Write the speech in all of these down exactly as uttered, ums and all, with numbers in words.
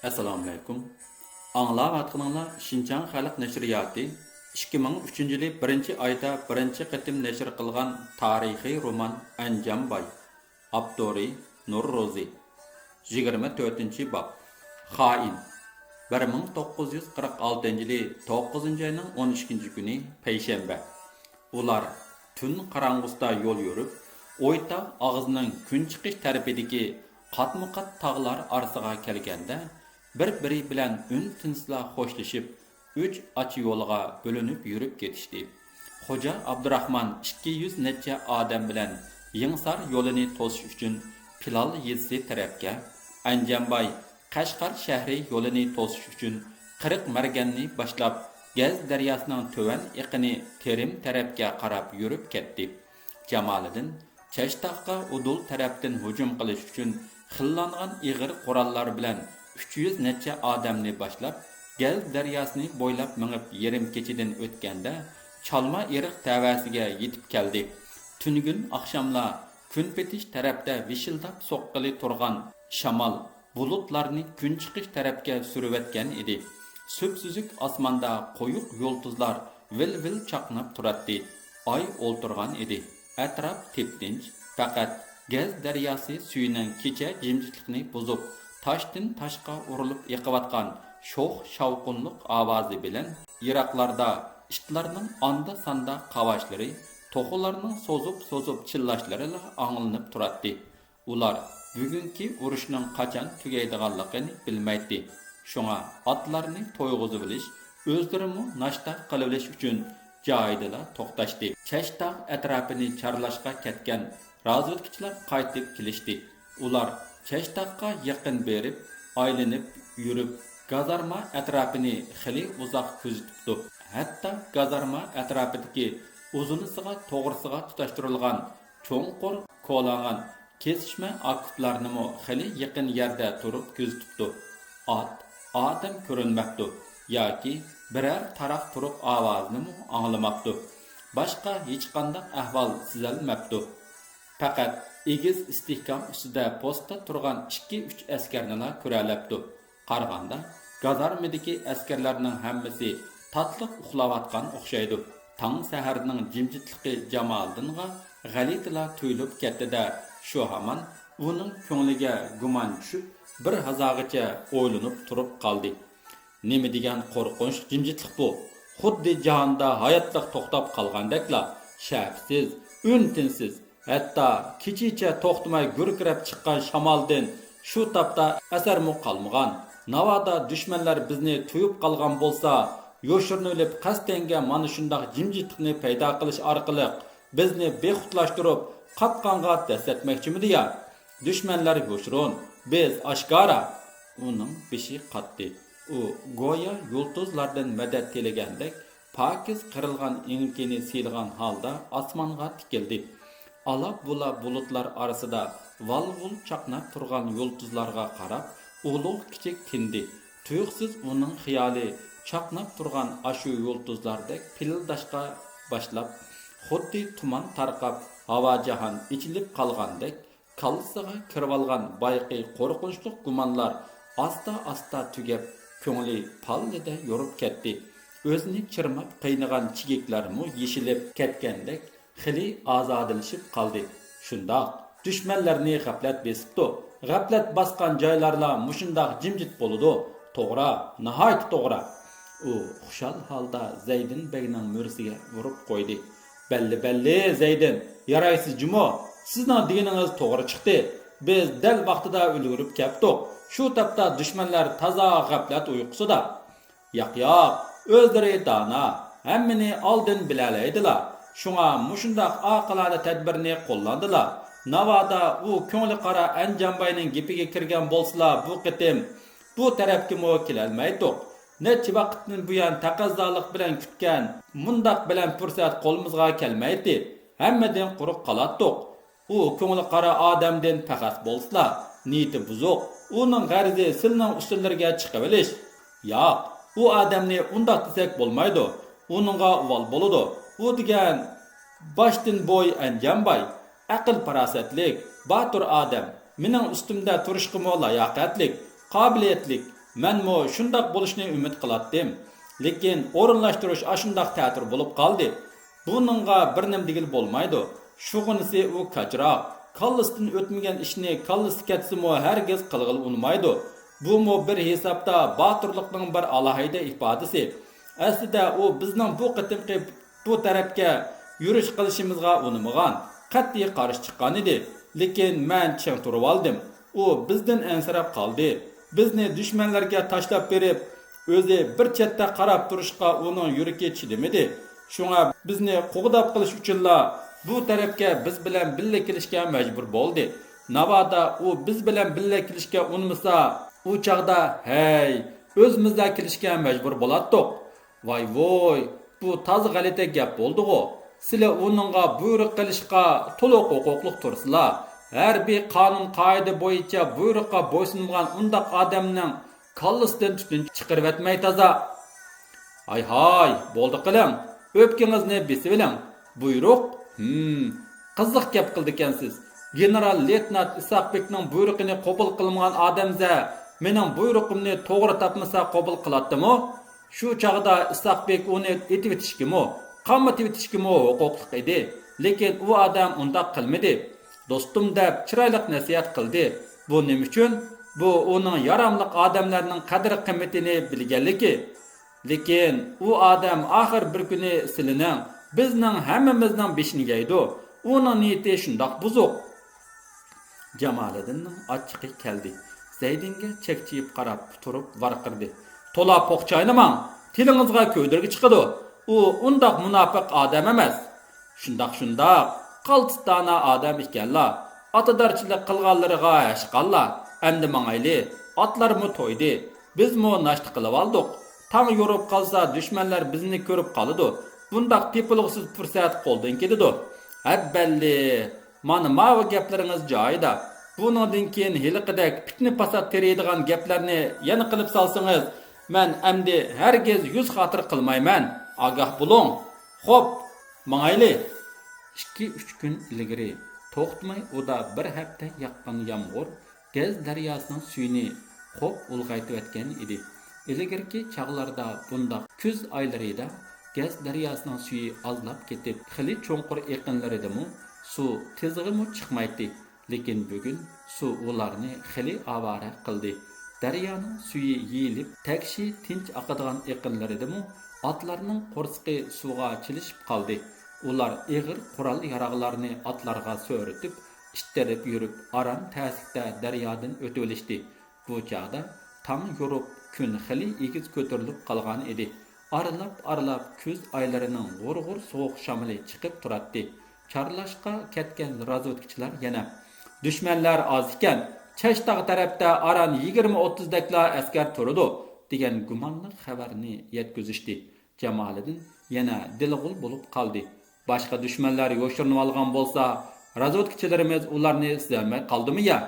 ئەسسالامۇئەلەيكۇم. ئاڭلاۋاتقىنىڭلار شىنجاڭ خەلق نەشرىياتى ئىككى مىڭ ئۈچىنچى يىلى بىرىنچى ئايدا بىرىنچى قېتىم نەشر قىلغان تارىخىي رومان ئەنجانباي. ئاپتورى نۇر روزى. يىگىرمە تۆتىنچى باب. خائىن. بىر مىڭ توققۇز يۈز قىرىق ئالتىنچى يىلى توققۇزىنچى ئاينىڭ ئون ئىككىنچى كۈنى، پەيشەنبە. ئۇلار تۈن قاراڭغۇسىدا يول يۈرۈپ، ئويتاغ ئاغزىنىڭ كۈنچىقىش تەرىپىدىكى قاتمۇقات تاغلار ئارىسىغا كەلگەندە، بىر-بىرى بىلەن ئۈن-تىنسىزلا خوشلىشىپ، ئۈچ ئاچا يولغا بۆلۈنۈپ يۈرۈپ كېتىشتى. خوجا ئابدۇراخمان ئىككى يۈز نەچچە ئادەم بىلەن يېڭىسار يولىنى توسۇش ئۈچۈن پىلال يېزىسى تەرەپكە، ئەنجانباي قەشقەر شەھىرى يولىنى توسۇش ئۈچۈن قىرىق مەرگەننى باشلاپ، گەز دەرياسىنىڭ تۆۋەن ئېقىنى تېرىم تەرەپكە قاراپ يۈرۈپ كەتتى. جامالىدىن چەشتاغقا ئۇدۇل تەرەپتىن ھۇجۇم قىلىش ئۈچۈن خىللانغان ئېغىر قوراللار بىلەن ئۈچ يۈز نەچچە ئادەمنى باشلاپ، گەز دەرياسىنى بويلاپ مېڭىپ، يېرىم كېچىدىن ئۆتكەندە، چالما ئېرىق تەۋەسىگە يېتىپ كەلدى. تۈنۈگۈن ئاخشاملا كۈن پېتىش تەرەپتە ۋىشىلداپ سوققىلى تۇرغان شامال بۇلۇتلارنى كۈن چىقىش تەرەپكە سۈرۈۋەتكەن ئىدى. سۈپسۈزۈك ئاسماندا قويۇق يۇلتۇزلار ۋىل-ۋىل چاقناپ تۇراتتى. ئاي ئولتۇرغان ئىدى. ئەتراپ تىپتىنچ، پەقەت گەز دەرياسى سۈيىنىڭ كېچە جىمجىتلىقىنى بۇزۇپ، تاشتىن تاشقا ئۇرۇلۇپ ئېقىۋاتقان شوخ شاۋقۇنلۇق ئاۋازى بىلەن يىراقلاردا ئىتلارنىڭ ئاندا-ساندا قاۋاشلىرى، توخۇلارنىڭ سوزۇپ-سوزۇپ چىللاشلىرىلا ئاڭلىنىپ تۇراتتى. ئۇلار بۈگۈنكى ئۇرۇشنىڭ قاچان تۈگەيدىغانلىقىنى بىلمەيتتى. شۇڭا ئاتلارنى تويغۇزۇۋېلىش، ئۆزلىرىمۇ ناشتا قىلىۋېلىش ئۈچۈن جايىدىلا توختاشتى. چەشتاغ ئەتراپىنى چارلاشقا كەتكەن رازۋېدكىچىلار قايتىپ كېلىشتى. ئۇلار چەشتاغقا يېقىن بېرىپ، ئايلىنىپ يۈرۈپ، گازارما ئەتراپىنى خېلى ئۇزاق كۆزىتىپتۇ. ھەتتا گازارما ئەتراپىدىكى ئۇزۇنىسىغا توغرىسىغا تۇتاشتۇرۇلغان چوڭقۇر كولانغان كېسىشمە ئاكوپلارنىمۇ خېلى يېقىن يەردە تۇرۇپ كۆزىتىپتۇ. ئات، ئادەم كۆرۈنمەپتۇ ياكى بىرەر تاراق-تۇرۇق ئاۋازىنىمۇ ئاڭلىماپتۇ. باشقا ھېچقانداق ئەھۋال سېزەلمەپتۇ. پەقەت ئېگىز ئىستىھكام ئۈستىدە پوستتا تۇرغان ئىككى-ئۈچ ئەسكەرنىلا كۆرەلەپتۇ. قارىغاندا، گازارمىدىكى ئەسكەرلەرنىڭ ھەممىسى تاتلىق ئۇخلاۋاتقان ئوخشايدۇ. تاڭ سەھەرنىڭ جىمجىتلىقى جامالىدىنغا غەلىتىلا تۇيۇلۇپ كەتتى-دە، شۇ ھامان ئۇنىڭ كۆڭلىگە گۇمان چۈشۈپ، بىر ھازاغىچە ئويلىنىپ تۇرۇپ قالدى. نېمە دېگەن قورقۇنچلۇق جىمجىتلىق بۇ! خۇددى جاھاندا ھاياتلىق توختاپ قالغاندەكلا، شەپىسىز، ئۈن-تىنسىز، ھەتتا كېچىچە توختىماي گۈركىرەپ چىققان شامالدىن شۇ تاپتا ئەسەرمۇ قالمىغان. ناۋادا دۈشمەنلەر بىزنى تۇيۇپ قالغان بولسا، يوشۇرۇنۇۋېلىپ قەستەنگە مانا شۇنداق جىمجىتلىقنى پەيدا قىلىش ئارقىلىق بىزنى بىخۇدلاشتۇرۇپ، قاپقانغا دەسسەتمەكچىمىدى يا؟ دۈشمەنلەر يوشۇرۇن، بىز ئاشكارا. ئۇنىڭ بېشى قاتتى. ئۇ گويا يۇلتۇزلاردىن مەدەت تىلىگەندەك، پاكىز قىرىلغان ئېڭىكىنى سىيلىغان ھالدا ئاسمانغا تىكىلدى. ئالا-بۇلا بۇلۇتلار ئارىسىدا ۋال-ۋۇل چاقناپ تۇرغان يۇلتۇزلارغا قاراپ، ئۇلۇغ-كىچىك تىندى. تۇيۇقسىز ئۇنىڭ خىيالى چاقناپ تۇرغان ئاشۇ يۇلتۇزلاردەك پىلىلداشقا باشلاپ، خۇددى تۇمان تارقاپ، ھاۋا-جاھان ئېچىلىپ قالغاندەك، كاللىسىغا كىرىۋالغان بايىقى قورقۇنچلۇق گۇمانلار ئاستا-ئاستا تۈگەپ، كۆڭلى پاللىدە يورۇپ كەتتى. ئۆزىنى چىرماپ قىينىغان چېكىكلەرمۇ يېشىلىپ كەتكەندەك، خېلى ئازادىلىشىپ قالدى. شۇنداق، دۈشمەنلەرنى غەپلەت بېسىپتۇ. غەپلەت باسقان جايلارلا مۇشۇنداق جىمجىت بولىدۇ. توغرا، ناھايىتى توغرا. ئۇ خۇشال ھالدا زەيدىن بەگنىڭ مۈرىسىگە ئۇرۇپ قويدى. بەللى، بەللى، زەيدىن، يارايسىز جۇمۇ. سىزنىڭ دېگىنىڭىز توغرا چىقتى. بىز دەل ۋاقتىدا ئۈلگۈرۈپ كەپتۇق. شۇ تاپتا دۈشمەنلەر تازا غەپلەت ئۇيقۇسىدا. ياق، ياق، ئۆزلىرى دانا، ھەممىنى ئالدىن بىلەلەيدىلا. شۇڭا مۇشۇنداق ئاقىلانە تەدبىرنى قوللاندىلا. ناۋادا ئۇ كۆڭلى قارا ئەنجانباينىڭ گېپىگە كىرگەن بولسىلا، بۇ قېتىم بۇ تەرەپكىمۇ كېلەلمەيتتۇق. نەچچە ۋاقىتتىن بۇيان تەقەززالىق بىلەن كۈتكەن مۇنداق بەلەن پۇرسەت قولىمىزغا كەلمەيتتى. ھەممىدىن قۇرۇق قالاتتۇق. ئۇ كۆڭلى قارا ئادەمدىن پەخەس بولسىلا، نىيىتى بۇزۇق، ئۇنىڭ غەرىزى سىلىنىڭ ئۈستۈنلىرىگە چىقىۋېلىش. ياق، ئۇ ئادەمنى ئۇنداق دېسەك بولمايدۇ. ئۇنىڭغا ئۇۋال بولىدۇ. ئۇ دېگەن باشتىن بوي ئەنجانباي، ئەقىل-پاراسەتلىك، باتۇر ئادەم، مېنىڭ ئۈستۈمدە تۇرۇشقىمۇ لاياقەتلىك، قابىلىيەتلىك، مەنمۇ شۇنداق بولۇشنى ئۈمىد قىلاتتىم. لېكىن ئورۇنلاشتۇرۇش ئاشۇنداق تەتۈر بولۇپ قالدى. بۇنىڭغا بىر نېمە دېگىلى بولمايدۇ. شۇغىنىسى ئۇ كاجراق، كاللىسىدىن ئۆتمىگەن ئىشنى كاللىسى كەتسىمۇ ھەرگىز قىلغىلى ئۇنىمايدۇ. بۇمۇ بىر ھېسابتا باتۇرلۇقنىڭ بىر ئالاھىدە ئىپادىسى. ئەسلىدە ئۇ بىزنىڭ بۇ قېتىمقى بۇ تەرەپكە يۈرۈش قىلىشىمىزغا ئۇنىمىغان، قەتئىي قارشى چىققان ئىدى. لېكىن مەن چىڭ تۇرۇۋالدىم. ئۇ بىزدىن ئەنسىرەپ قالدى. بىزنى دۈشمەنلەرگە تاشلاپ بېرىپ، ئۆزى بىر چەتتە قاراپ تۇرۇشقا ئۇنىڭ يۈرىكى چىدىمىدى. شۇڭا بىزنى قوغداپ قېلىش ئۈچۈنلا بۇ تەرەپكە بىز بىلەن بىللە كېلىشكە مەجبۇر بولدى. ناۋادا ئۇ بىز بىلەن بىللە كېلىشكە ئۇنىمىسا، ئۇ چاغدا، ھەي، ئۆزىمىزلا كېلىشكە مەجبۇر بولاتتۇق. ۋاي ۋوي، بۇ تازا غەلىتە گەپ بولدىغۇ. سىلە ئۇنىڭغا بۇيرۇق قىلىشقا تولۇق ھوقۇقلۇق تۇرسىلا، ھەربىي قانۇن قائىدە بويىچە بۇيرۇققا بويسۇنمىغان ئۇنداق ئادەمنىڭ كاللىسىدىن تۈتۈن چىقىرىۋەتمەي تازا. ھاي ھاي، بولدى قىلىڭ، ئۆپكىڭىزنى بېسىۋېلىڭ. بۇيرۇق؟ ھىم، قىزىق گەپ قىلدىكەنسىز. گېنېرال لېيتېنانت ئىسھاق بېكنىڭ بۇيرۇقىنى قوبۇل قىلمىغان ئادەمزە مېنىڭ بۇيرۇقۇمنى توغرا تاپمىسا قوبۇل قىلاتتىمۇ؟ شۇ چاغدا ئىسھاق بېك ئۇنى ئېتىۋېتىشكىمۇ، قامىتىۋېتىشكىمۇ ھوقۇقلۇق ئىدى. لېكىن ئۇ ئادەم ئۇنداق قىلمىدى. دوستۇم دەپ چىرايلىق نەسىھەت قىلدى. بۇ نېمە ئۈچۈن؟ بۇ ئۇنىڭ ياراملىق ئادەملەرنىڭ قەدىر-قىممىتىنى بىلگەنلىكى. لېكىن ئۇ ئادەم ئاخىر بىر كۈنى سىلىنىڭ، بىزنىڭ ھەممىمىزنىڭ بېشىنى يەيدۇ. ئۇنىڭ نىيىتى شۇنداق بۇزۇق. جامالىدىننىڭ ئاچچىقى كەلدى. زەيدىنگە چەكچىيىپ قاراپ تۇرۇپ ۋارقىرىدى. تولا پوق چاينىماڭ! تىلىڭىزغا كۆيدۈرگە چىقىدۇ. ئۇ ئۇنداق مۇناپىق ئادەم ئەمەس. شۇنداق، شۇنداق. قالتىس دانا ئادەم ئىكەنلا. ئاتىدارچىلىق قىلغانلىرىغا ھەشقاللا. ئەمدى ماڭايلى. ئاتلارمۇ تويدى. بىزمۇ ناشتا قىلىۋالدۇق. تاڭ يورۇپ قالسا، دۈشمەنلەر بىزنى كۆرۈپ قالىدۇ. بۇنداق تېپىلغۇسىز پۇرسەت قولدىن كېتىدۇ. ھەببەللى! مانا ماۋۇ گەپلىرىڭىز جايىدا. بۇنىڭدىن كېيىن ھېلىقىدەك پىتنە-پاسات تېرىيدىغان گەپلەرنى يەنە قىلىپ سالسىڭىز، مەن ئەمدى ھەرگىز يۈز خاتىرە قىلمايمەن. ئاگاھ بولۇڭ. خوپ، ماڭايلى. ئىككى-ئۈچ كۈن ئىلگىرى توختىماي ئۇدا بىر ھەپتە ياغقان يامغۇر گەز دەرياسىنىڭ سۈيىنى خوپ ئۇلغايتىۋەتكەن ئىدى. ئىلگىرىكى چاغلاردا بۇنداق كۈز ئايلىرىدا گەز دەرياسىنىڭ سۈيى ئازلاپ كېتىپ، خېلى چوڭقۇر ئېقىنلىرىدىمۇ سۇ تىزىغىمۇ چىقمايتتى. لېكىن بۈگۈن سۇ ئۇلارنى خېلى ئاۋارە قىلدى. دەريانىڭ سۈيى يېيىلىپ، تەكشى تىنچ ئاقىدىغان ئېقىنلىرىدىمۇ ئاتلارنىڭ قورسىقى سۇغا چىلىشىپ قالدى. ئۇلار ئېغىر قورال-ياراغلارنى ئاتلارغا سۆرىتىپ، ئىتتىرىپ يۈرۈپ، ئاران تەسلىكتە دەريادىن ئۆتۈۋېلىشتى. بۇ چاغدا تاڭ يورۇپ، كۈن خېلى ئېگىز كۆتۈرۈلۈپ قالغان ئىدى. ئارىلاپ-ئارىلاپ كۈز ئايلىرىنىڭ غۇر-غۇر سوغۇق شامىلى چىقىپ تۇراتتى. چارلاشقا كەتكەن رازۋېدكىچىلار يەنە، دۈشمەنلەر ئاز ئىكەن، چەشتاغ تەرەپتە ئاران يىگىرمە ئوتتۇزدەكلا ئەسكەر تۇرىدۇ، دېگەن گۇمانلىق خەۋەرنى يەتكۈزۈشتى. جامالىدىن يەنە دىلغۇل بولۇپ قالدى. باشقا دۈشمەنلەر يوشۇرۇنۇۋالغان بولسا، رازۋېدكىچىلىرىمىز ئۇلارنى سېزەلمەي قالدىمۇ يا؟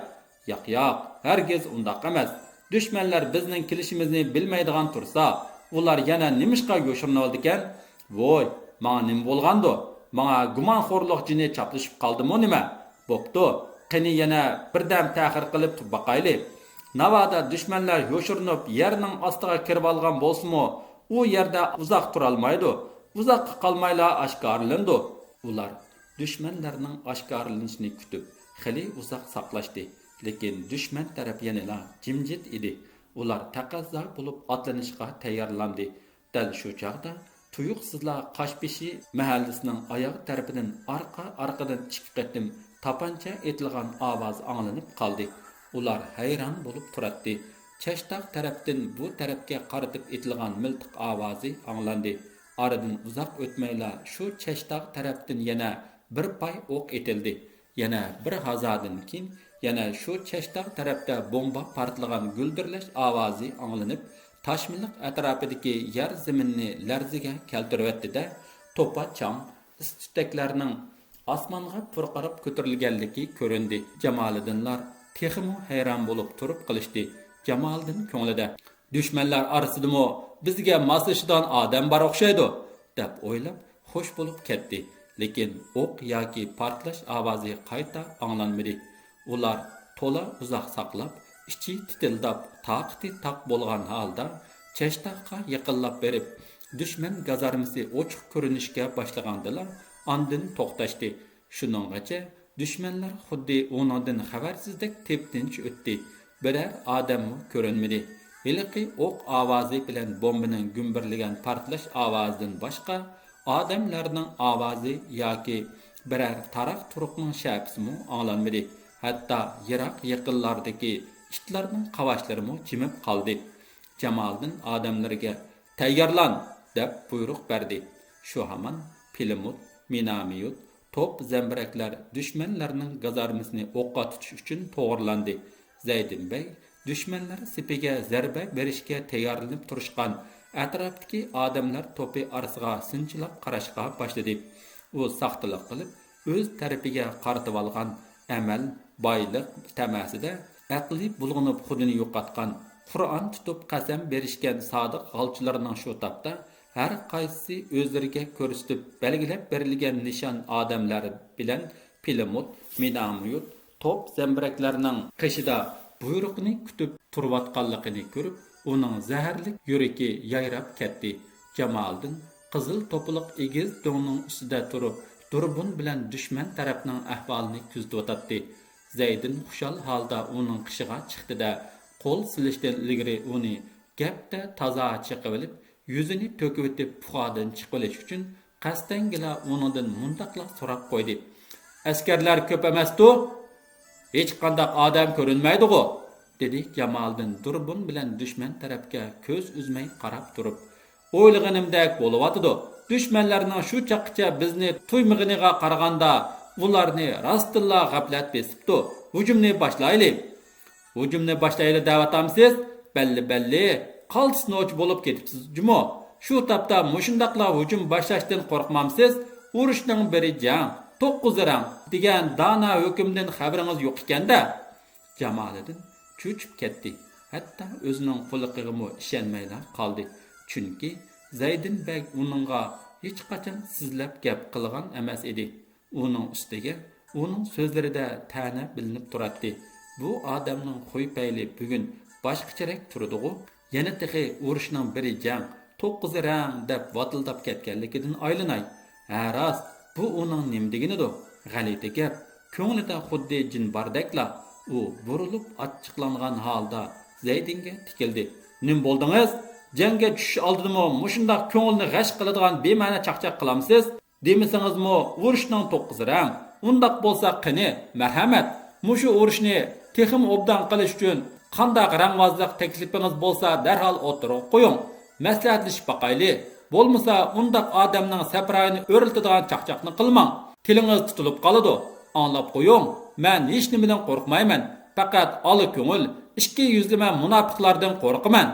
ياق، ياق، ھەرگىز ئۇنداق ئەمەس. دۈشمەنلەر بىزنىڭ كېلىشىمىزنى بىلمەيدىغان تۇرسا، ئۇلار يەنە نېمىشقا يوشۇرۇنۇۋالىدىكەن؟ ۋوي، ماڭا نېمە بولغاندۇ؟ ماڭا گۇمانخورلۇق جىنى چاپلىشىپ قالدىمۇ نېمە؟ بوپتۇ، قېنى يەنە بىردەم تەخىر قىلىپ تۇرۇپ باقايلى. ناۋادا دۈشمەنلەر يوشۇرۇنۇپ يەرنىڭ ئاستىغا كىرىۋالغان بولسىمۇ، ئۇ يەردە ئۇزاق تۇرالمايدۇ. ئۇزاققا قالمايلا ئاشكارىلىنىدۇ. ئۇلار دۈشمەنلەرنىڭ ئاشكارىلىنىشىنى كۈتۈپ، خېلى ئۇزاق ساقلاشتى. لېكىن دۈشمەن تەرەپ يەنىلا جىمجىت ئىدى. ئۇلار تەقەززا بولۇپ ئاتلىنىشقا تەييارلاندى. دەل شۇ چاغدا تۇيۇقسىزلا قاشبېشى مەھەللىسىنىڭ ئاياغ تەرىپىدىن ئارقا-ئارقىدىن ئىككى قېتىم تاپانچا ئېتىلغان ئاۋاز ئاڭلىنىپ قالدى. ئۇلار ھەيران بولۇپ تۇراتتى. چەشتاغ تەرەپتىن بۇ تەرەپكە قارىتىپ ئېتىلغان مىلتىق ئاۋازى ئاڭلاندى. ئارىدىن ئۇزاق ئۆتمەيلا شۇ چەشتاغ تەرەپتىن يەنە بىر پاي ئوق ئېتىلدى. يەنە بىر ھازادىن كېيىن يەنە شۇ چەشتاغ تەرەپتە بومبا پارتلىغان گۈلدۈرلەش ئاۋازى ئاڭلىنىپ، تاشمىلىق ئەتراپىدىكى يەر زېمىننى لەرزىگە كەلتۈرۈۋەتتى-دە، توپا چاڭ، ئىس-تۈتەكلەرنىڭ ئاسمانغا پۇرقىراپ كۆتۈرۈلگەنلىكى كۆرۈندى. جامالىدىنلار تېخىمۇ ھەيران بولۇپ تۇرۇپ قېلىشتى. جامالىدىن كۆڭلىدە، دۈشمەنلەر ئارىسىدىمۇ بىزگە ماسلىشىدىغان ئادەم بار ئوخشايدۇ، دەپ ئويلاپ، خۇش بولۇپ كەتتى. لېكىن ئوق ياكى پارتلاش ئاۋازى قايتا ئاڭلانمىدى. ئۇلار تولا ئۇزاق ساقلاپ، ئىچى تىتىلداپ، تاقىتى تاق بولغان ھالدا چەشتاغقا يېقىنلاپ بېرىپ، دۈشمەن گازارمىسى ئوچۇق كۆرۈنۈشكە باشلىغاندىلا ئاندىن توختاشتى. شۇنىڭغىچە دۈشمەنلەر خۇددى ئۇنىڭدىن خەۋەرسىزدەك تىپتىنچ ئۆتتى. بىرەر ئادەممۇ كۆرۈنمىدى. ھېلىقى ئوق ئاۋازى بىلەن بومبىنىڭ گۈمبۈرلىگەن پارتلاش ئاۋازىدىن باشقا ئادەملەرنىڭ ئاۋازى ياكى بىرەر تاراق-تۇرۇقنىڭ شەپىسىمۇ ئاڭلانمىدى. ھەتتا يىراق يېقىنلاردىكى ئىتلارنىڭ قاۋاشلىرىمۇ جىمىپ قالدى. جامالىدىن ئادەملىرىگە «تەييارلان!» دەپ بۇيرۇق بەردى. شۇ ھامان پىلىموت، مىناميوت، توپ، زەمبىرەكلەر دۈشمەنلەرنىڭ گازارمىسىنى ئوققا تۇتۇش ئۈچۈن توغرىلاندى. زەيدىن بەگ دۈشمەنلەر سېپىگە زەربە بېرىشكە تەييارلىنىپ تۇرۇشقان ئەتراپتىكى ئادەملەر توپى ئارىسىغا سىنچىلاپ قاراشقا باشلىدى. ئۇ ساختىلىق قىلىپ، ئۆز تەرىپىگە قارىتىۋالغان ئەمەل، بايلىق تەمەسىدە ئەقلى بۇلغىنىپ خۇدىنى يوقاتقان، قۇرئان تۇتۇپ قەسەم بېرىشكەن سادىق غالچىلارنىڭ شۇ تاپتا ھەر قايسىسى ئۆزلىرىگە كۆرسىتىپ بەلگىلەپ بېرىلگەن نىشان ئادەملەر بىلەن پىلىموت، مىناميوت، توپ زەمبىرەكلەرنىڭ قېشىدا بۇيرۇقنى كۈتۈپ تۇرۇۋاتقانلىقىنى كۆرۈپ، ئۇنىڭ زەھەرلىك يۈرىكى يايراپ كەتتى. جامالىدىن قىزىل توپىلىق ئېگىز دۆڭنىڭ ئۈستىدە تۇرۇپ، دۇربۇن بىلەن دۈشمەن تەرەپنىڭ ئەھۋالىنى كۆزىتىۋاتاتتى. زەيدىن خۇشال ھالدا ئۇنىڭ قېشىغا چىقتى-دە، قول سېلىشتىن ئىلگىرى ئۇنى گەپتە تازا چېقىۋېلىپ، يۈزىنى تۆكۈۋېتىپ پۇخادىن چىقىۋېلىش ئۈچۈن قەستەنگىلا ئۇنىڭدىن مۇنداقلا سوراپ قويدى: «ئەسكەرلەر كۆپ ئەمەستۇ؟ ھېچقانداق ئادەم كۆرۈنمەيدىغۇ؟» دېدى جامالىدىن دۇربۇن بىلەن دۈشمەن تەرەپكە كۆز ئۈزمەي قاراپ تۇرۇپ. «ئويلىغىنىمدەك بولۇۋاتىدۇ. دۈشمەنلەرنىڭ شۇ چاغقىچە بىزنى تۇيمىغىنىغا قارىغاندا، ئۇلارنى راستتىنلا غەپلەت بېسىپتۇ. ھۇجۇمنى باشلايلى.» «ھۇجۇمنى باشلايلى دەۋاتامسىز؟ بەللى، بەللى، قالتىس نوچى بولۇپ كېتىپسىز جۇمۇ. شۇ تاپتا مۇشۇنداقلا ھۇجۇم باشلاشتىن قورقمامسىز؟ ئۇرۇشنىڭ بىرى جەڭ، توققۇزى رەڭ دېگەن دانا ھۆكۈمدىن خەۋىرىڭىز يوق ئىكەن-دە.» جامالىدىن چۆچۈپ كەتتى. ھەتتا ئۆزىنىڭ قۇلىقىغىمۇ ئىشەنمەيلا قالدى. چۈنكى زەيدىن بەگ ئۇنىڭغا ھېچقاچان سىزلەپ گەپ قىلغان ئەمەس ئىدى. ئۇنىڭ ئۈستىگە ئۇنىڭ سۆزلىرىدە تەنە بىلىنىپ تۇراتتى. بۇ ئادەمنىڭ خۇي پەيلى بۈگۈن باشقىچىرەك تۇرىدىغۇ؟ يەنە تېخى «ئۇرۇشنىڭ بىرى جەڭ، توققۇزى رەڭ» دەپ ۋاتىلداپ كەتكەنلىكىدىن ئايلىناي. ھە راست، بۇ ئۇنىڭ نېمە دېگىنىدۇ؟ غەلىتە گەپ. كۆڭلىدە خۇددى جىن باردەكلا. ئۇ بۇرۇلۇپ ئاچچىقلانغان ھالدا زەيدىنگە تىكىلدى. «نېمە بولدىڭىز؟ جەڭگە چۈشۈش ئالدىدىمۇ مۇشۇنداق كۆڭۈلنى غەش قىلىدىغان بىمەنە چاقچاق قىلامسىز؟ دېمىسىڭىزمۇ ئۇرۇشنىڭ توققۇزى رەڭ. ئۇنداق بولسا قېنى، مەرھەمەت، مۇشۇ ئۇرۇشنى تېخىمۇ ئوبدان قىلىش ئۈچۈن قانداق رەڭۋازلىق تەكلىپىڭىز بولسا دەرھال ئوتتۇرىغا قويۇڭ. مەسلىھەتلىشىپ باقايلى. بولمىسا ئۇنداق ئادەمنىڭ سەپرايىنى ئۆرلىتىدىغان چاقچاقنى قىلماڭ. تىلىڭىز تۇتۇلۇپ قالىدۇ. ئاڭلاپ قويۇڭ، مەن ھېچنېمىدىن قورقمايمەن. پەقەت ئالا كۆڭۈل، ئىككى يۈزلىمە مۇناپىقلاردىن قورقىمەن.»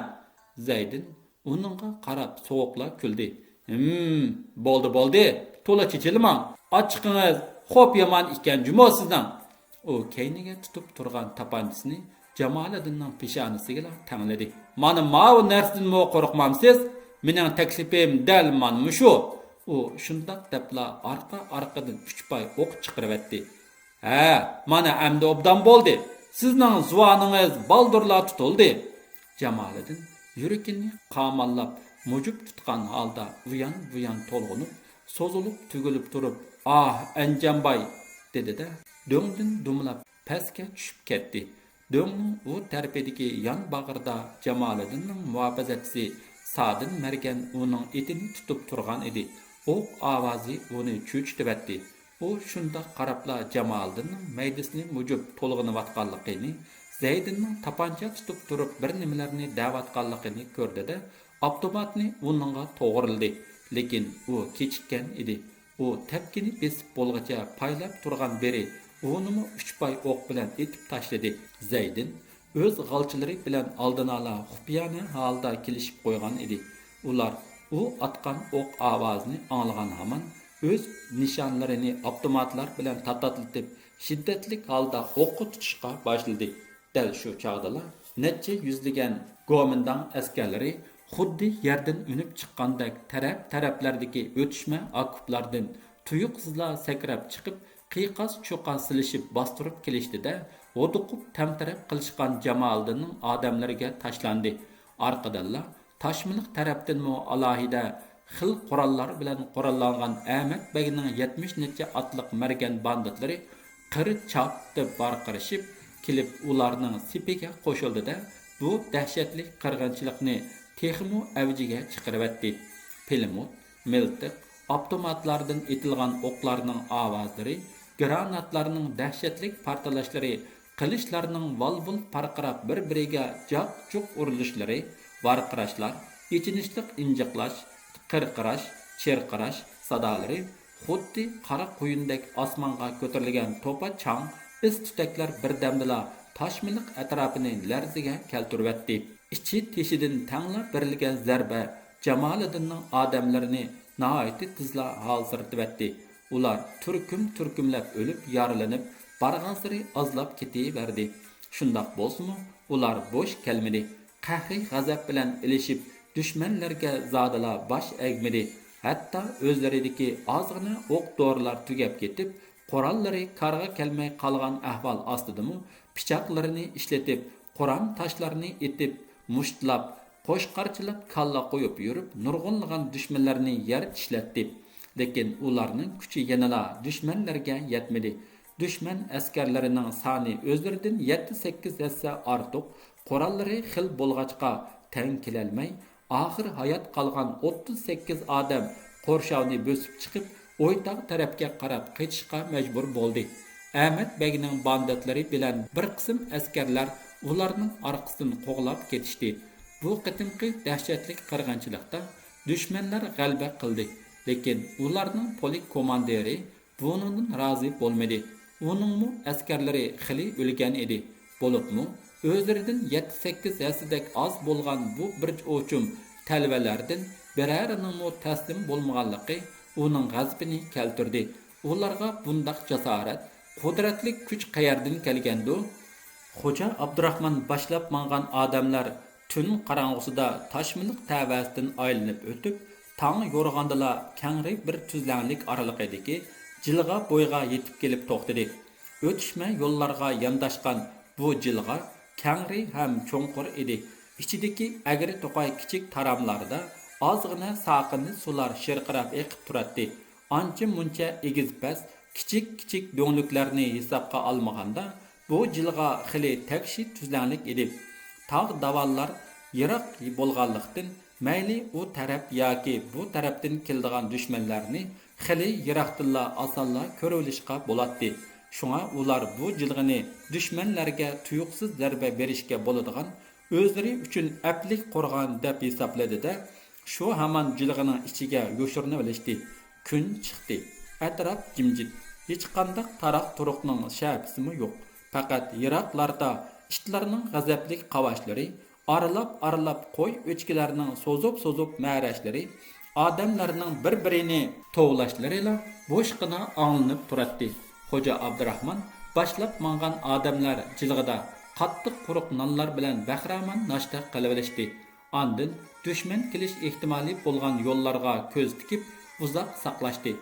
زەيدىن ئۇنىڭغا قاراپ سوغۇقلا كۈلدى. «ھىم، بولدى، بولدى، تولا چېچىلماڭ. ئاچچىقىڭىز خوپ يامان ئىكەن جۇمۇ سىزنىڭ.» ئۇ كەينىگە تۇتۇپ تۇرغان تاپانچىسىنى جامالىدىننىڭ پېشانىسىگىلا تەڭلىدى. «مانا ماۋۇ نەرسىدىنمۇ قورقمامسىز؟ مېنىڭ تەكلىپىم دەل مانا مۇشۇ.» ئۇ شۇنداق دەپلا ئارقا-ئارقىدىن ئۈچ پاي ئوق چىقىرىۋەتتى. «ھە، مانا ئەمدى ئوبدان بولدى. سىزنىڭ زۇۋانىڭىز بالدۇرلا تۇتۇلدى.» جامالىدىن يۈرىكىنى قاماللاپ مۇجۇپ تۇتقان ھالدا ئۇيان-بۇيان تولغىنىپ، سوزۇلۇپ تۈگۈلۈپ تۇرۇپ، «ئاھ، ئەنجانباي!» دېدى-دە، دۆڭدىن دومىلاپ پەسكە چۈشۈپ كەتتى. دۆڭنىڭ ئۇ تەرىپىدىكى يان باغرىدا جامالىدىننىڭ مۇھاپىزەتچىسى سادىن مەرگەن ئۇنىڭ ئېتىنى تۇتۇپ تۇرغان ئىدى. ئوق ئاۋازى ئۇنى چۆچۈتۈۋەتتى. ئۇ شۇنداق قاراپلا جامالىدىننىڭ مەيدىسىنى مۇجۇپ تولغىنىۋاتقانلىقىنى، زەيدىننىڭ تاپانچا تۇتۇپ تۇرۇپ بىر نېمىلەرنى دەۋاتقانلىقىنى كۆردى-دە، ئاپتوماتنى ئۇنىڭغا توغرىلىدى. لېكىن ئۇ كېچىككەن ئىدى. ئۇ تەپكىنى بېسىپ بولغىچە پايلاپ تۇرغان بىرى ئۇنىمۇ ئۈچ پاي ئوق بىلەن ئېتىپ تاشلىدى. زەيدىن ئۆز غالچىلىرى بىلەن ئالدىنئالا خۇپىيانە ھالدا كېلىشىپ قويغان ئىدى. ئۇلار ئۇ ئاتقان ئوق ئاۋازىنى ئاڭلىغان ھامان ئۆز نىشانلىرىنى ئاپتوماتلار بىلەن تاتاتلىتىپ، شىددەتلىك ھالدا ئوققا تۇتۇشقا باشلىدى. دەل شۇ چاغدىلا نەچچە يۈزلىگەن گومىنداڭ ئەسكەرلىرى خۇددى يەردىن ئۈنۈپ چىققاندەك تەرەپ-تەرەپلەردىكى ئۆتۈشمە ئاكوپلاردىن تۇيۇقسىزلا سەكرەپ چىقىپ، قىيقاس-چۇقاس سېلىشىپ باستۇرۇپ كېلىشتى-دە، ھودۇقۇپ تەمتىرەپ قىلىشقان جامالىدىننىڭ ئادەملىرىگە تاشلاندى. ئارقىدىنلا تاشمىلىق تەرەپتىنمۇ ئالاھىدە خىل قوراللار بىلەن قوراللانغان ئەمەت بەگنىڭ يەتمىش نەچچە ئاتلىق مەرگەن باندىتلىرى قىر چاپ دەپ ۋارقىرىشىپ كېلىپ، ئۇلارنىڭ سېپىگە قوشۇلدى-دە، بۇ دەھشەتلىك قىرغىنچىلىقنى تېخىمۇ ئەۋجىگە چىقىرىۋەتتى. پىلىموت، مىلتىق، ئاپتوماتلاردىن ئېتىلغان ئوقلارنىڭ ئاۋازلىرى، گراناتلارنىڭ دەھشەتلىك پارتلاشلىرى، قىلىچلارنىڭ ۋال-ۋۇل پارقىراپ بىر-بىرىگە جاق-جۇق ئۇرۇلۇشلىرى، ۋارقىراشلار، ئېچىنىشلىق ئىنجىقلاش، قىرقىراش، چىرقىراش سادالىرى خۇددى قارا قۇيۇندەك ئاسمانغا كۆتۈرۈلگەن توپا چاڭ، ئىس تۈتەكلەر بىردەمدىلا تاشمىلىق ئەتراپىنى لەرزىگە كەلتۈرۈۋەتتى. ئىچى تېشىدىن تەڭلا بېرىلگەن زەربە جامالىدىننىڭ ئادەملىرىنى ناھايىتى تېزلا ھالسىرىتىۋەتتى. ئۇلار تۈركۈم-تۈركۈملەپ ئۆلۈپ، يارىلىنىپ، بارغانسېرى ئازلاپ كېتىۋەردى. شۇنداق بولسىمۇ، ئۇلار بوش كەلمىدى. قەھرىي غەزەپ بىلەن ئېلىشىپ، دۈشمەنلەرگە زادىلا باش ئەگمىدى. ھەتتا ئۆزلىرىدىكى ئازغىنە ئوق-دورىلار تۈگەپ كېتىپ، قوراللىرى كارغا كەلمەي قالغان ئەھۋال ئاستىدىمۇ، پىچاقلىرىنى ئىشلىتىپ، قورام تاشلارنى ئېتىپ، مۇشتلاپ، قوچقارچىلاپ كاللا قويۇپ يۈرۈپ، نۇرغۇنلىغان دۈشمەنلەرنى يەر چىشلەتتى. لېكىن ئۇلارنىڭ كۈچى يەنىلا دۈشمەنلەرگە يەتمىدى. دۈشمەن ئەسكەرلىرىنىڭ سانى ئۆزلىرىدىن يەتتە-سەككىز ھەسسە ئارتۇق، قوراللىرى خىل بولغاچقا تەڭ كېلەلمەي، ئاخىر ھايات قالغان ئوتتۇز سەككىز ئادەم قورشاۋنى بۆسۈپ چىقىپ، ئويتاغ تەرەپكە قاراپ قېچىشقا مەجبۇر بولدى. ئەمەت بەگنىڭ باندىتلىرى بىلەن بىر قىسىم ئەسكەرلەر ئۇلارنىڭ ئارقىسىدىن قوغلاپ كېتىشتى. بۇ قېتىمقى دەھشەتلىك قىرغىنچىلىقتا دۈشمەنلەر غەلىبە قىلدى، لېكىن ئۇلارنىڭ پولك كوماندىرى بۇنىڭدىن رازى بولمىدى. ئۇنىڭمۇ ئەسكەرلىرى خېلى ئۆلگەن ئىدى. بولۇپمۇ ئۆزلىرىدىن يەتتە-سەككىز ھەسسىدەك ئاز بولغان بۇ بىر ئوچۇم تەلۋەلەردىن بىرەرىنىڭمۇ تەسلىم بولمىغانلىقى ئۇنىڭ غەزىپىنى كەلتۈردى. ئۇلارغا بۇنداق جاسارەت، قۇدرەتلىك كۈچ قەيەردىن كەلگەندۇ؟ خوجا ئابدۇراخمان باشلاپ ماڭغان ئادەملەر تۈن قاراڭغۇسىدا تاشمىلىق تەۋەسىدىن ئايلىنىپ ئۆتۈپ، تاڭ يورۇغاندىلا كەڭرى بىر تۈزلەڭلىك ئارىلىقىدىكى جىلغا بويىغا يېتىپ كېلىپ توختىدى. ئۆتۈشمە يوللارغا يانداشقان بۇ جىلغا كەڭرى ھەم چوڭقۇر ئىدى. ئىچىدىكى ئەگرى توقاي كىچىك تاراملاردا ئازغىنە ساقىندى سۇلار شىرقىراپ ئېقىپ تۇراتتى. ئانچە-مۇنچە ئېگىز-پەس، كىچىك-كىچىك دۆڭلۈكلەرنى ھېسابقا ئالمىغاندا، بۇ جىلغا خېلى تەكشى تۈزلەڭلىك ئىدى. تاغ داۋانلار يىراق بولغانلىقتىن، مەيلى ئۇ تەرەپ ياكى بۇ تەرەپتىن كېلىدىغان دۈشمەنلەرنى خېلى يىراقتىنلا ئاسانلا كۆرۈۋېلىشقا بولاتتى. شۇڭا ئۇلار بۇ جىلغىنى دۈشمەنلەرگە تۇيۇقسىز زەربە بېرىشكە بولىدىغان، ئۆزلىرى ئۈچۈن ئەپلىك قورغان دەپ ھېسابلىدى-دە، شۇ ھامان جىلغىنىڭ ئىچىگە يوشۇرۇنۇۋېلىشتى. كۈن چىقتى. ئەتراپ جىمجىت. ھېچقانداق تاراق-تۇرۇقنىڭ شەپىسىمۇ يوق. پەقەت يىراقلاردا ئىتلارنىڭ غەزەپلىك قاۋاشلىرى، ئارىلاپ-ئارىلاپ قوي ئۆچكىلەرنىڭ سوزۇپ-سوزۇپ مەرەشلىرى، ئادەملەرنىڭ بىر-بىرىنى توۋلاشلىرىلا بوشقىنا ئاڭلىنىپ تۇراتتى. خوجا ئابدۇراخمان باشلاپ ماڭغان ئادەملەر جىلغىدا قاتتىق قۇرۇق نانلار بىلەن بەخىرامان ناشتا قىلىۋېلىشتى. ئاندىن دۈشمەن كېلىش ئېھتىمالى بولغان يوللارغا كۆز تىكىپ ئۇزاق ساقلاشتى.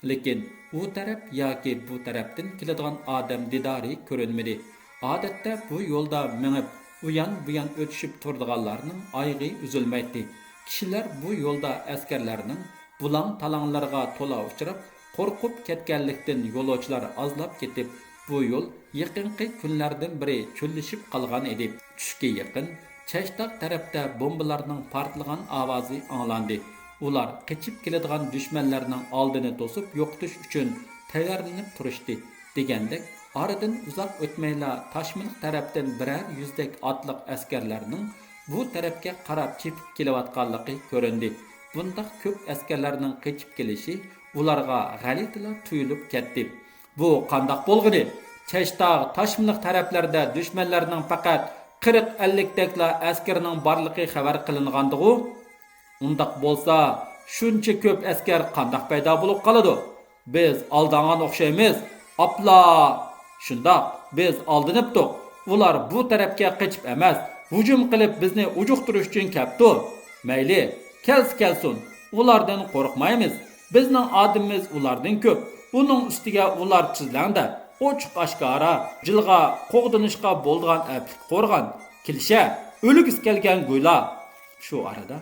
لېكىن ئۇ تەرەپ ياكى بۇ تەرەپتىن كېلىدىغان ئادەم دىدارى كۆرۈنمىدى. ئادەتتە بۇ يولدا مېڭىپ، ئۇيان-بۇيان ئۆتۈشۈپ تۇرىدىغانلارنىڭ ئايىغى ئۈزۈلمەيتتى. كىشىلەر بۇ يولدا ئەسكەرلەرنىڭ بۇلاڭ-تالاڭلىرىغا تولا ئۇچراپ، قورقۇپ كەتكەنلىكتىن يولۇچىلار ئازلاپ كېتىپ، بۇ يول يېقىنقى كۈنلەردىن بىرى چۆللىشىپ قالغان ئىدى. چۈشكە يېقىن چەشتاغ تەرەپتە بومبىلارنىڭ پارتلىغان ئاۋازى ئاڭلاندى. ئۇلار قېچىپ كېلىدىغان دۈشمەنلەرنىڭ ئالدىنى توسۇپ يوقىتىش ئۈچۈن تەييارلىنىپ تۇرۇشتى. دېگەندەك، ئارىدىن ئۇزاق ئۆتمەيلا تاشمىلىق تەرەپتىن بىرەر يۈزدەك ئاتلىق ئەسكەرلەرنىڭ بۇ تەرەپكە قاراپ چېپىپ كېلىۋاتقانلىقى كۆرۈندى. بۇنداق كۆپ ئەسكەرلەرنىڭ قېچىپ كېلىشى ئۇلارغا غەلىتىلا تۇيۇلۇپ كەتتى. بۇ قانداق بولغىنى؟ چەشتاغ، تاشمىلىق تەرەپلەردە دۈشمەنلەرنىڭ پەقەت قىرىق-ئەللىكتەكلا ئەسكىرىنىڭ بارلىقى خەۋەر قىلىنغاندىغۇ؟ ئۇنداق بولسا، شۇنچە كۆپ ئەسكەر قانداق پەيدا بولۇپ قالىدۇ؟ بىز ئالدانغان ئوخشايمىز. ئاپلا! شۇنداق، بىز ئالدىنىپتۇق. ئۇلار بۇ تەرەپكە قېچىپ ئەمەس، ھۇجۇم قىلىپ بىزنى ئۇجۇقتۇرۇش ئۈچۈن كەپتۇ. مەيلى، كەلسە كەلسۇن، ئۇلاردىن قورقمايمىز. بىزنىڭ ئادىمىمىز ئۇلاردىن كۆپ. ئۇنىڭ ئۈستىگە ئۇلار تۈزلەڭدە. ئوچۇق ئاشكارا جىلغا قوغدىنىشقا بولىدىغان ئەپلىك قورغان، كېلىشە، ئۆلگۈسى كەلگەن گۇيلا. شۇ ئارىدا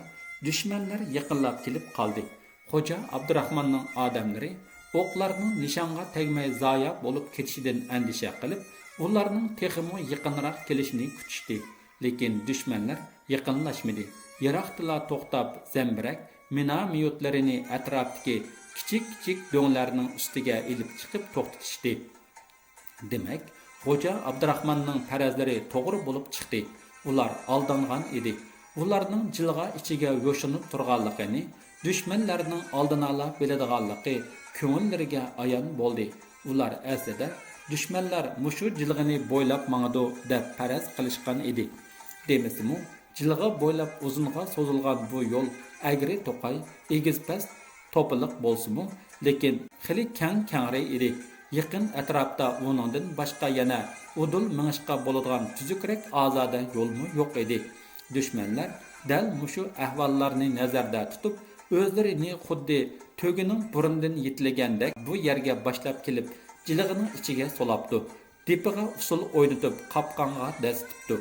دۈشمەنلەر يېقىنلاپ كېلىپ قالدى. خوجا ئابدۇراخماننىڭ ئادەملىرى ئوقلارنىڭ نىشانغا تەگمەي زايە بولۇپ كېتىشىدىن ئەندىشە قىلىپ، ئۇلارنىڭ تېخىمۇ يېقىنراق كېلىشىنى كۈتۈشتى. لېكىن دۈشمەنلەر يېقىنلاشمىدى. يىراقتىلا توختاپ، زەمبىرەك، مىناميوتلىرىنى ئەتراپتىكى كىچىك-كىچىك دۆڭلەرنىڭ ئۈستىگە ئېلىپ چىقىپ توختىتىشتى. دېمەك، خوجا ئابدۇراخماننىڭ پەرەزلىرى توغرا بولۇپ چىقتى. ئۇلار ئالدانغان ئىدى. ئۇلارنىڭ جىلغا ئىچىگە يوشۇرۇنۇپ تۇرغانلىقىنى، دۈشمەنلەرنىڭ ئالدىنى ئالا بىلىدىغانلىقى كۆڭۈللىرىگە ئايان بولدى. ئۇلار ئەسلىدە دۈشمەنلەر مۇشۇ جىلغىنى بويلاپ ماڭىدۇ دەپ پەرەز قىلىشقان ئىدى. دېمىسىمۇ، جىلغا بويلاپ ئۇزۇنغا سوزۇلغان بۇ يول ئەگرى توقاي، ئېگىز پەس، توپىلىق بولسىمۇ، لېكىن خېلى كەڭ كەڭرى ئىدى. يېقىن ئەتراپتا ئۇنىڭدىن باشقا يەنە ئۇدۇل مېڭىشقا بولىدىغان تۈزۈكرەك ئازادە يولمۇ يوق ئىدى. دۈشمەنلەر دەل مۇشۇ ئەھۋاللارنى نەزەردە تۇتۇپ، ئۆزلىرىنى خۇددى تۆگىنىڭ بۇرنىدىن يېتىلىگەندەك بۇ يەرگە باشلاپ كېلىپ، جىلغىنىڭ ئىچىگە سولاپتۇ. دېپىغا ئۇسسۇل ئوينىتىپ، قاپقانغا دەسسىتىپتۇ.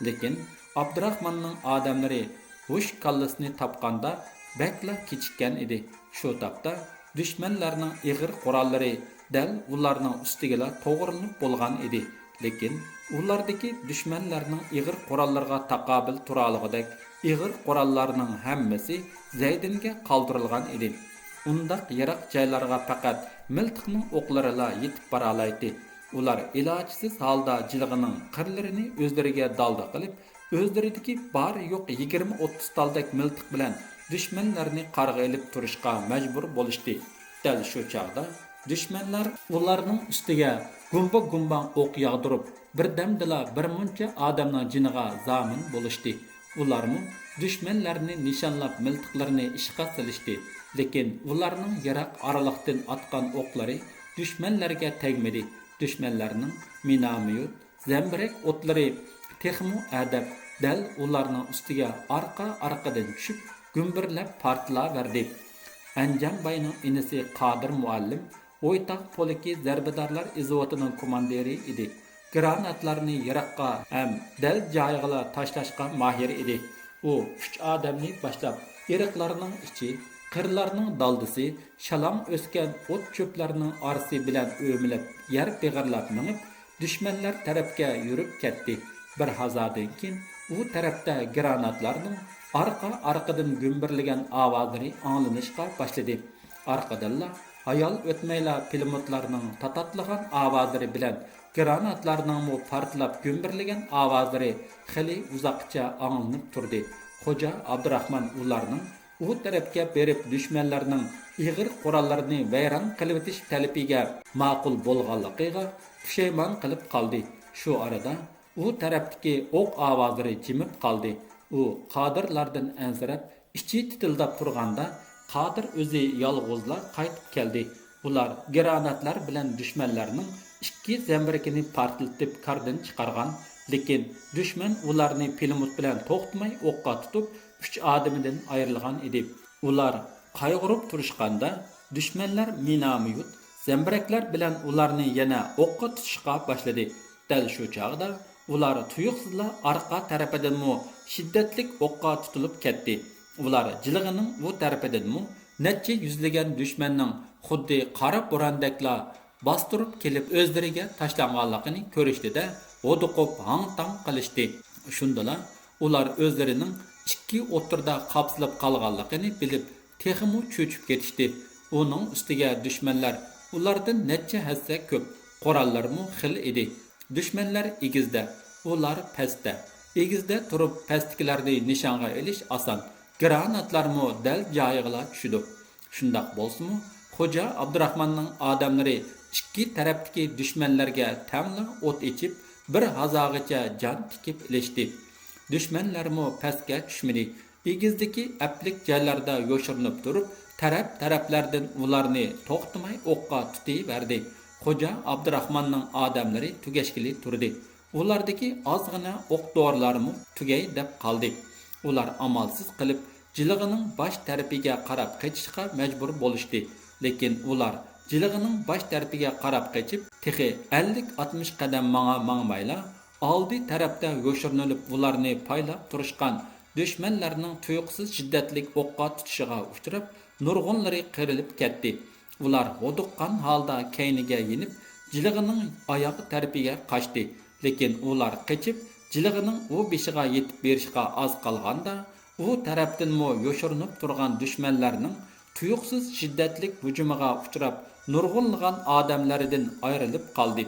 لېكىن ئابدۇراخماننىڭ ئادەملىرى ھوش كاللىسىنى تاپقاندا بەكلا كېچىككەن ئىدى. شۇ تاپتا دۈشمەنلەرنىڭ ئېغىر قوراللىرى دەل ئۇلارنىڭ ئۈستىگىلا توغرىلىنىپ بولغان ئىدى. لېكىن ئۇلاردىكى دۈشمەنلەرنىڭ ئېغىر قوراللىرىغا تاقابىل تۇرالىغۇدەك ئېغىر قوراللارنىڭ ھەممىسى زەيدىنگە قالدۇرۇلغان ئىدى. ئۇنداق يىراق جايلارغا پەقەت مىلتىقنىڭ ئوقلىرىلا يېتىپ بارالايتتى. ئۇلار ئىلاجسىز ھالدا جىلغىنىڭ قىرلىرىنى ئۆزلىرىگە دالدا قىلىپ، ئۆزلىرىدىكى بار-يوق يىگىرمە ئوتتۇز تالدەك مىلتىق بىلەن دۈشمەنلەرنى قارغا ئېلىپ تۇرۇشقا مەجبۇر بولۇشتى. دەل شۇ چاغدا دۈشمەنلەر ئۇلارنىڭ ئۈستىگە گۇمبا-گۇمباڭ ئوق ياغدۇرۇپ، بىردەمدىلا بىر مۇنچە ئادەمنىڭ جېنىغا زامىن بولۇشتى. ئۇلارمۇ دۈشمەنلەرنى نىشانلاپ مىلتىقلىرىنى ئىشقا سېلىشتى. لېكىن ئۇلارنىڭ يىراق ئارىلىقتىن ئاتقان ئوقلىرى دۈشمەنلەرگە تەگمىدى. دۈشمەنلەرنىڭ مىناميوت، زەمبىرەك ئوتلىرى تېخىمۇ ئەدەپ، دەل ئۇلارنىڭ ئۈستىگە ئارقا-ئارقىدىن چۈشۈپ، گۈمبۈرلەپ پارتلاۋەردى. ئەنجان باينىڭ ئىنىسى قادىر مۇئەللىم ئويتاغ پولكى زەربىدارلار ئىزۋوتىنىڭ كوماندىرى ئىدى. گراناتلارنى يىراققا ھەم دەل جايىغىلا تاشلاشقا ماھىر ئىدى. ئۇ ئۈچ ئادەمنى باشلاپ، ئېرىقلارنىڭ ئىچى، قىرلارنىڭ دالدىسى، شالاڭ ئۆسكەن ئوت-چۆپلەرنىڭ ئارىسى بىلەن ئۆمىلەپ، يەر بېغىرلاپ مېڭىپ، دۈشمەنلەر تەرەپكە يۈرۈپ كەتتى. بىر ھازادىن كېيىن ئۇ تەرەپتە گراناتلارنىڭ ئارقا-ئارقىدىن گۈمبۈرلىگەن ئاۋازلىرى ئاڭلىنىشقا باشلىدى. ئارقىدىنلا ھايال ئۆتمەيلا پىلىموتلارنىڭ تاتاتلىغان ئاۋازلىرى بىلەن گراناتلارنىڭمۇ پارتلاپ گۈمبۈرلىگەن ئاۋازلىرى خېلى ئۇزاققىچە ئاڭلىنىپ تۇردى. خوجا ئابدۇراخمان ئۇلارنىڭ ئۇ تەرەپكە بېرىپ دۈشمەنلەرنىڭ ئېغىر قوراللىرىنى ۋەيران قىلىۋېتىش تەلىپىگە ماقۇل بولغانلىقىغا پۇشايمان قىلىپ قالدى. شۇ ئارىدا ئۇ تەرەپتىكى ئوق ئاۋازلىرى جىمىپ قالدى. ئۇ قادىرلاردىن ئەنسىرەپ، ئىچى تىتىلداپ تۇرغاندا، قادىر ئۆزى يالغۇزلا قايتىپ كەلدى. ئۇلار گراناتلار بىلەن دۈشمەنلەرنىڭ ئىككى زەمبىرىكىنى پارتلىتىپ كاردىن چىقارغان، لېكىن دۈشمەن ئۇلارنى پىلىموت بىلەن توختىماي ئوققا تۇتۇپ، ئۈچ ئادىمىدىن ئايرىلغان ئىدى. ئۇلار قايغۇرۇپ تۇرۇشقاندا، دۈشمەنلەر مىناميوت، زەمبىرەكلەر بىلەن ئۇلارنى يەنە ئوققا تۇتۇشقا باشلىدى. دەل شۇ چاغدا ئۇلار تۇيۇقسىزلا ئارقا تەرىپىدىنمۇ شىددەتلىك ئوققا تۇتۇلۇپ كەتتى. ئۇلار جىلغىنىڭ ئۇ تەرىپىدىنمۇ نەچچە يۈزلىگەن دۈشمەننىڭ خۇددى قارا بوراندەكلا باستۇرۇپ كېلىپ ئۆزلىرىگە تاشلانغانلىقىنى كۆرۈشتى-دە، ھودۇقۇپ ھاڭ-تاڭ قىلىشتى. شۇندىلا ئۇلار ئۆزلىرىنىڭ ئىككى ئوتتۇرىدا قاپسىلىپ قالغانلىقىنى بىلىپ، تېخىمۇ چۆچۈپ كېتىشتى. ئۇنىڭ ئۈستىگە دۈشمەنلەر ئۇلاردىن نەچچە ھەسسە كۆپ، قوراللىرىمۇ خېلى ئىدى. دۈشمەنلەر ئېگىزدە، ئۇلار پەستە. ئېگىزدە تۇرۇپ پەستىكىلەرنى نىشانغا ئېلىش ئاسان، گراناتلارمۇ دەل جايىغىلا چۈشىدۇ. شۇنداق بولسىمۇ، خوجا ئابدۇراخماننىڭ ئادەملىرى ئىككى تەرەپتىكى دۈشمەنلەرگە تەڭلا ئوت ئېچىپ، بىر ھازاغىچە جان تىكىپ ئېلىشتى. دۈشمەنلەرمۇ پەسكە چۈشمىدى. ئېگىزدىكى ئەپلىك جايلاردا يوشۇرۇنۇپ تۇرۇپ، تەرەپ-تەرەپلەردىن ئۇلارنى توختىماي ئوققا تۇتۇۋەردى. خوجا ئابدۇراخماننىڭ ئادەملىرى تۈگەشكىلى تۇردى. ئۇلاردىكى ئازغىنە ئوق-دورىلارمۇ تۈگەي دەپ قالدى. ئۇلار ئامالسىز قېلىپ، جىلغىنىڭ باش تەرىپىگە قاراپ قېچىشقا مەجبۇر بولۇشتى. لېكىن ئۇلار جىلغىنىڭ باش تەرىپىگە قاراپ قېچىپ، تېخى ئەللىك ئاتمىش قەدەم ماڭا ماڭمايلا، ئالدى تەرەپتە يوشۇرۇنۇپ ئۇلارنى پايلاپ تۇرۇشقان دۈشمەنلەرنىڭ تۇيۇقسىز شىددەتلىك ئوققا تۇتۇشىغا ئۇچراپ، نۇرغۇنلىرى قىرىلىپ كەتتى. ئۇلار ھودۇققان ھالدا كەينىگە يېنىپ، جىلغىنىڭ ئاياغ تەرىپىگە قاچتى. لېكىن ئۇلار قېچىپ، جىلغىنىڭ ئۇ بېشىغا يېتىپ بېرىشقا ئاز قالغاندا، ئۇ تەرەپتىنمۇ يوشۇرۇنۇپ تۇرغان دۈشمەنلەرنىڭ تۇيۇقسىز شىددەتلىك ھۇجۇمىغا ئۇچراپ، نۇرغۇنلىغان ئادەملىرىدىن ئايرىلىپ قالدى.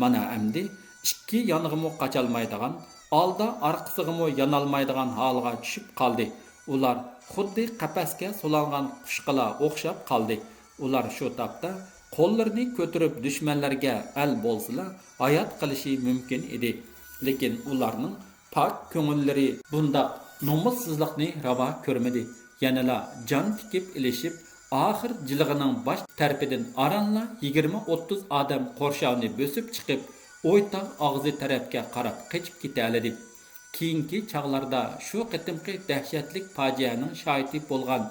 مانا ئەمدى ئىككى يانغىمۇ قاچالمايدىغان، ئالدى ئارقىسىغىمۇ يانالمايدىغان ھالغا چۈشۈپ قالدى. ئۇلار خۇددى قەپەسكە سولانغان قۇشقىلا ئوخشاپ قالدى. ئۇلار شۇ تاپتا قوللىرىنى كۆتۈرۈپ دۈشمەنلەرگە ئەل بولسىلا، ھايات قېلىشى مۇمكىن ئىدى. لېكىن ئۇلارنىڭ پاك كۆڭۈللىرى بۇنداق نومۇسسىزلىقنى راۋا كۆرمىدى. يەنىلا جان تىكىپ ئېلىشىپ، ئاخىر جىلغىنىڭ باش تەرىپىدىن ئارانلا يىگىرمە ئوتتۇز ئادەم قورشاۋنى بۆسۈپ چىقىپ، ئويتاغ ئاغزى تەرەپكە قاراپ قېچىپ كېتەلىدى. كېيىنكى چاغلاردا شۇ قېتىمقى دەھشەتلىك پاجىئەنىڭ شاھىتى بولغان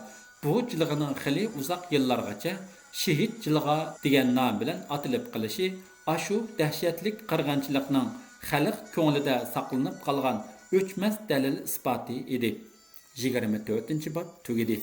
بۇ جىلغىنىڭ خېلى ئۇزاق يىللارغىچە شېھىت جىلغا دېگەن نام بىلەن ئاتىلىپ قېلىشى ئاشۇ دەھشەتلىك قىرغىنچىلىقنىڭ خەلق كۆڭلىدە ساقلىنىپ قالغان ئۆچمەس دەلىل-ئىسپاتى ئىدى. يىگىرمە تۆتىنچى باب تۈگىدى.